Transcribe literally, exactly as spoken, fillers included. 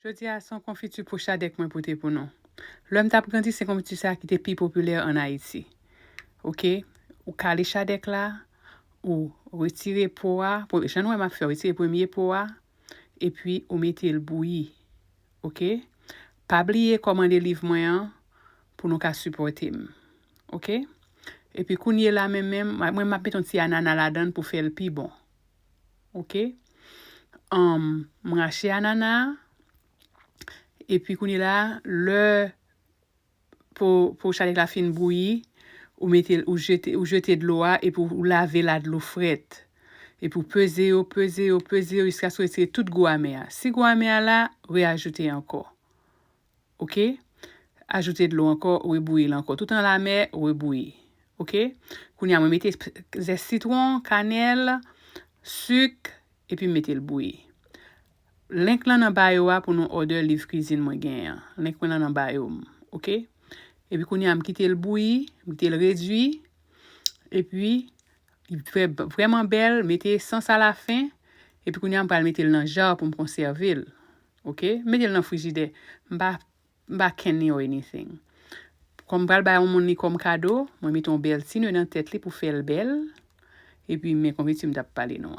Jodi a, se yon konfiti po chadèk mwen pote pou nou. Lè m t ap grandi, se konfiti sa ki te pi popilè ann Ayiti. Oke? Ou kale chadèk la, ou retire po a, pre- jan nou wè m ap fè, ou retire premye po a, epi ou mete l bouyi. Oke? Pa bliye kòmande liv mwen an pou nou ka sipòte m. Oke? Epi kounye la menm menm, mwen m ap mete yon ti anana ladan l pou fè l pi bon. Oke? Um, m rache anana a, epi kounye la, lè po, po chadèk la fin bouyi, ou mete, ou jete, ou jete dlo a, epi ou lave l a dlo frèt. Epi ou peze yo, peze yo, peze yo, jiskaske ou retire tout gou amè a. Si gou amè a la, reajoute ankò. Oke? Ajoute dlo ankò, rebouyi l ankò. Tout an lamè, rebouyi. Oke? Kounye a, mwen mete zès sitwon, kanèl, sik, epi m mete l bouyi. Link lan nan bio a pou nou order liv kwizin mwen genyen an. Link mwen lan nan bio m. Oke? Epi kounye a, m kite l bouyi, m kite l redui. Epi, li vrè, vrèman bèl, mete esans alafen. Epi kounye a, m pral mete l nan ja pou m konsève l. Oke? M mete l nan frijidè. M pa, m pa kenny or anything. Kòm m pral bay yon moun li kòm kado, mwen mete yon bèl ti ne nan tèt li pou fè l bèl. Epi, men konfiti m t ap pale nou an.